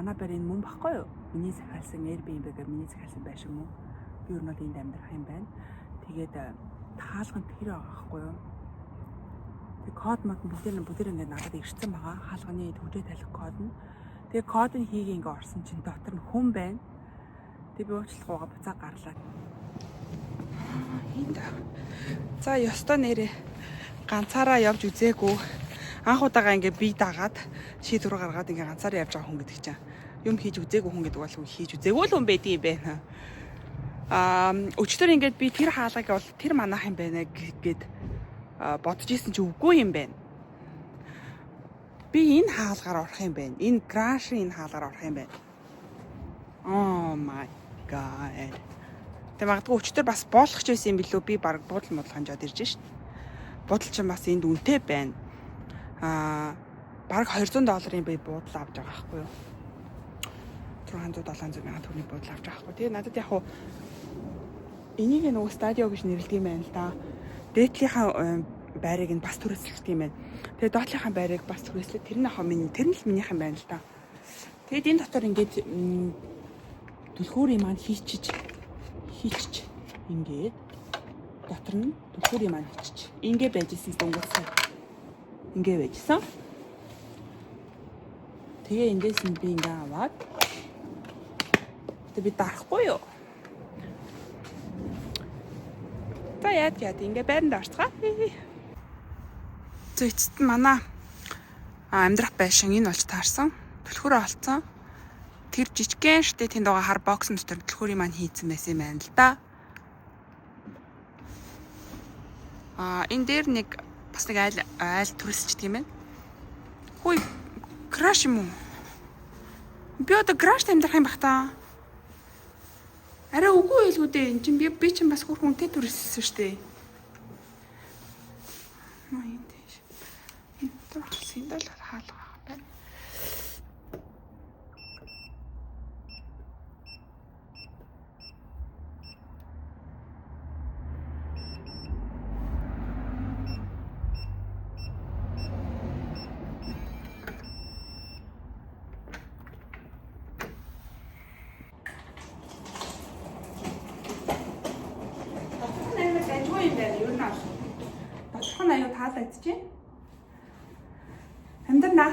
Манай байр энэ мөн баггүй юу? Миний захиалсан Airbnb-гээр миний захиалсан байшин мөн. Би ер нь бол энд амьдрах юм байна. Тэгээд таалга нь тэр байгаа байхгүй юу? Тэг код мод бүгдээр ингээд надад ирсэн байгаа. Хаалганы төвжээ талих код нь. Тэгээ код нь хийгээ ингээ орсон чинь дотор нь хүн байна. Тэг би уучлахгүйгаа буцаа гарлаа. Энд. За ёстой нэрээ ганцаараа явж үзээгүй. Анх удаага ингээ бие дагаад шийдвэр гаргаад ингээ ганцаараа явж байгаа хүн гэдэг чинь юм хийж үзээгүй хүн гэдэг бол хийж үзээгүй л хүн байдгийн юм байна. Өчтөр ингээд би тэр хаалгыг бол тэр манайх юм байна гэд бодож исэн чи үгүй юм байна. Би энэ хаалгаар орох юм байна. Энэ гаражийн энэ хаалгаар орох юм байна. Oh my god. Тэг магадгүй өчтөр бас боолох ч байсан юм билүү? Би баг буудал модал ханжаад ирж шít. Буудал чинь бас энд үнэтэй байна. Бараг $200 би буудал авч байгаа байхгүй юу? 600 700 мянган төгрөгийн буудал авч байгаа байхгүй. Тэгээ надад яг хуу энийг нөгөө стадио гэж нэрлэдэг юм байна л да. Дээдлийнхаа байрыг нь бас түрээсэлдэг юм байна. Тэгээ доотлынхаа байрыг бас түрээслээ. Тэр нь яг миний тэр нь л минийх юм байна л да. Тэгээд энэ дотор ингээд түлхүүрийн маань хийчиж ингээд дотор нь түлхүүрийн маань хийчиж ингээ байж исэн дөнгөцсөн. Ингээ байжсэн. Тэгээ эндээс нь би ингээ аваад тэгээ би дарахгүй юу? За яад ингээ байранд орцгаа. За эцэст нь манай амьдрах байшин энэ болж таарсан. Түлхүүрээ олцсон. Тэр жижигхэн штэ тэнд байгаа хар боксын дотор түлхүүрийн маань хийцэн байсан юм байна л да. Энэ дээр нэг бас нэг айл түрээсчдэг юм байна. Хүй, краш юм уу? Би одоо крашт амьдрах юм бах та. Арай үгүй байлгүй дээ. Энд чинь би чинь бас хөр хүнтэй түрээсэлсэн штэ. Энэ тийш. Энэ дор сэндэл хаалга байна. Доторх нь амар дажгүй юм байна. Ер нь бол доторх нь аюу таалагдчих. Амьдрнаа.